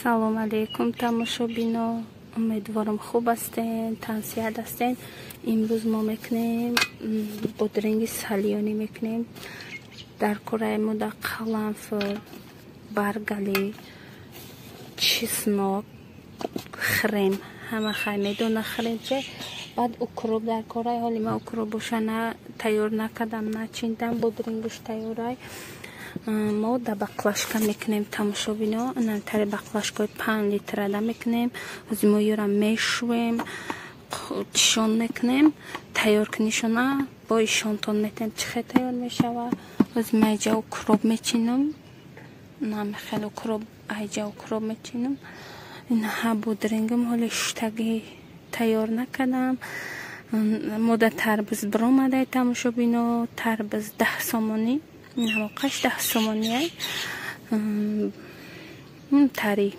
Салом алейкум, тамошобино. Умедворам хуб ҳастен, тансиҳат ҳастен. Имрӯз мо мекунем бодринги салёнӣ мекунем. Дар кораи мо дар қаламфур, баргали, чеснок, хрем. Ҳама хай медона хрем че. Баъд укроп дар кораи. Ҳоли ма укроп боша на тайёр накардам, начиндам, бодрингш тайёрай. Мо да баклажка мекунем, тамошобино. Тари баклажкаи 5 литрада мекунем. Ҳозир мо ёра мешӯем, чишон мекунем, тайёр кунишона бо ишонтон метем чӣ хел тайёр мешава. Ҳозир ма иҷа укроп мечинам. Хеле укроп, айҷа укроп мечинам. Инҳа бодрингам ҳоли шуштагӣ тайёр накардам. Мо да тарбуз биромадай, тамошобино. Тарбуз 10 сомонӣ. Ҳамоқаш 10 сомонӣ тари.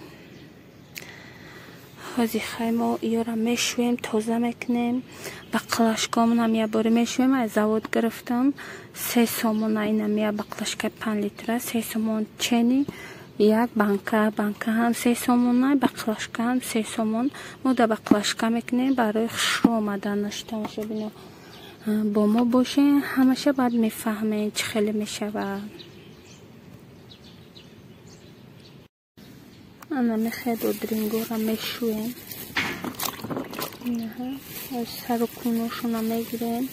Ҳозир хай мо ёра мешӯем, тоза мекунем. Баклажкаомонам як бори мешӯем. Аз завод гирифтам 3 сомона. Инам як баклажкаи 5 литра 3 сомон. Чени як банка, банка ҳам 3 сомона, баклажка ҳам 3 сомон. Мо да баклажка мекунем барои хушрӯ омаданаш, тамошобино. Бо мо бошен, ҳамаша баъд мефаҳмем чӣ хеле мешавад. Ана мехоҳед бодрингора мешӯем. Сару куношона мегирем.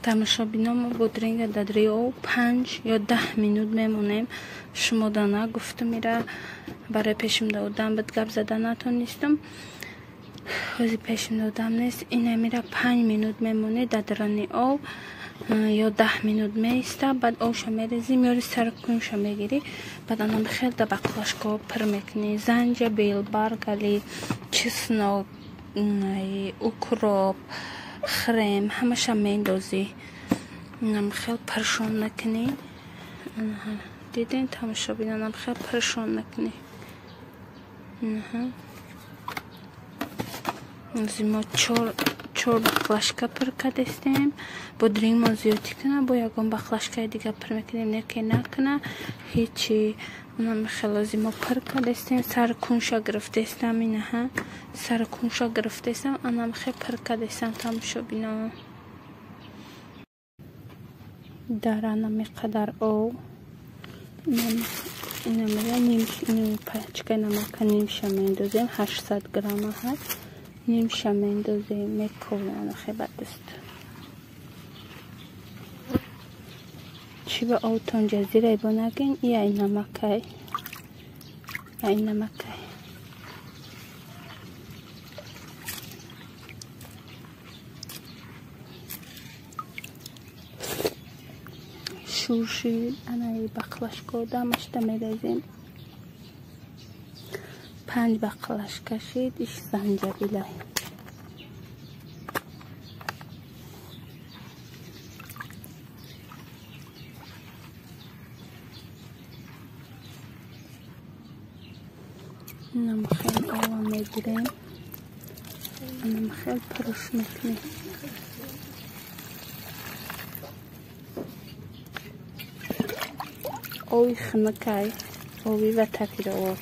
Тамошобино, мо бодринга дар об 5 ё 10 минут мемонем. Шумо да нагуфтам, ира барои пешим да одам буд, гап зада натонистам. Ҳозир пешим да одам нест. Инамира 5 минут мемонӣ дар дарони об ё 10 минут меиста. Баъд обша мерезӣ, меёри сару кунша мегирӣ. Баъд анам хел да баклажкаҳо пир мекунӣ. Занҷабил, баргали, чеснок, укроп, хрем ҳамаша мендозӣ. Инам хел паршон накунӣ. Диден тамошобинонам хел пиршон мекунӣ. Мо чор баклашка пир кардестем. Бодрингмон зиёдтӣ кина, бо ягон баклашкаи дига пир мекунем, не ки накуна ҳечи. Унам хелози мо пир кардестем, сари кунша гирифтестам, инаҳа сари кунша гирифтестам, анам хел пир кардестам тамошобинон. Дар анами қадар ов инамира ним пачкаи намака нимша меандозем, 800 грамма ҳаст, нимша меандозем, мекобем анахе ба даст. Чӣ ба овтон ҷазирай бо нагин, и ай намакай, ай намакай. Шуршид анаи баклашко дамашта мерезем. 5 баклашка шид, иш занҷабилай. Инам хел ова мегирем, инам хел пуруш мекунем. Ови хунукай, ови ва тапировод.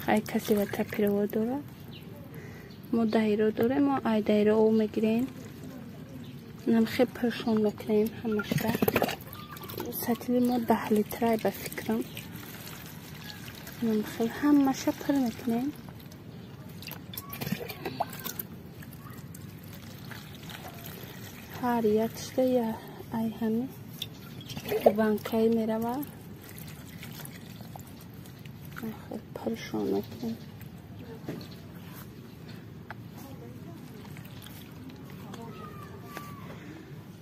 Хай касе ва тапировод дорад, мо дайро дорем, мо ай дайро ов мегирем. Инам хел пуршон мекунем ҳамашта. Сатили мо 10 литрай ба фикрам. Инам хел ҳамаша пур мекунем. Ҳар якшта я ай ҳами банкаи мерава. Пуршон мекунем.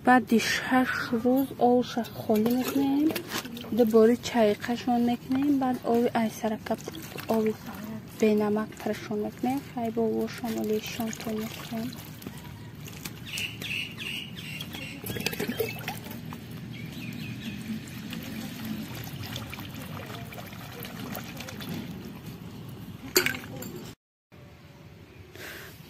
Баъди 6 рӯз овша холӣ мекунем, дубора чайқашон мекунем, баъд ови айсарака ови бенамак пуршон мекунем. Хай бо вошон олишонтон мекунем.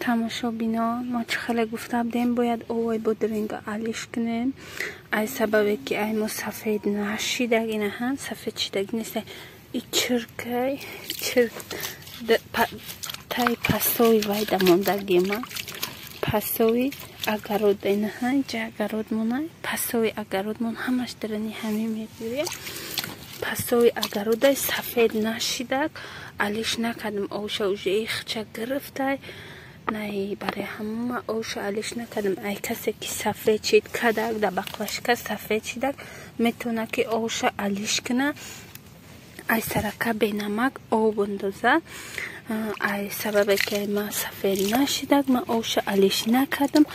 Тамошобино, мо чӣ хеле гуфта будем, бояд овои бодринга алиш кунем. Ай сабабе ки ай мо сафед нашидаг, инаҳа сафед шидаги нест. И чиркай чирк тай пасои вайда мондагима, пасои агарод, инаҳа инҷа агарод монай, пасои агарод мон ҳамаш дарани ҳамин мегӯям. Пасои агародай сафед нашидаг, алиш накардам, овша уже ихча гирифтай. Най барои ҳама овша алиш накардам. Ай касе ки сафед шид кадаг, да баклашка сафед шидаг, метавона ки овша алиш куна. Ай сарака бенамак об андоза. Ай сабабе ки ма сафед нашидаг, ма овша алиш накардам.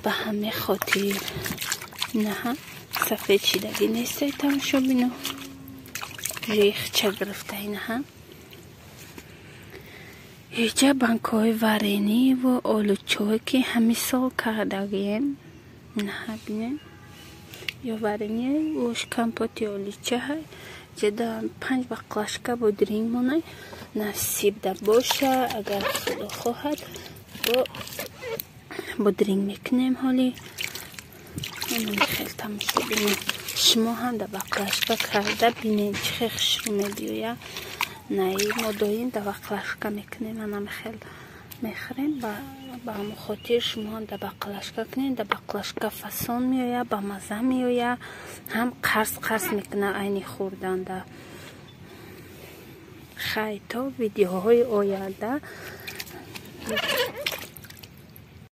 Ба ҳамин хотир наҳа сафед шидаги нестай тамошобино. Рехча гирифтай наҳа. Ҳеҷа банкҳои варениву олучое ки ҳамин сол кардагием, наҳа бинем, ё варение ош компоти олучаҳай, ҷада 5 баклашка бодринг монай, насибда боша, агар худо хоҳад бо бодринг мекунем. Ҳоли хел тамошо бинем, шумо ҳам да баклашка карда бинем чӣ хел хушрӯ мебиёяд. Най мо доим да баклашка мекунем, анам хел мехӯрем. Ба ҳамон хотир шумо ҳам да баклашка кунем, да баклашка фасон меояд, ба маза меояд, ҳам қарс қарс мекунад айни хӯрданда. Хай то видеоҳои оянда.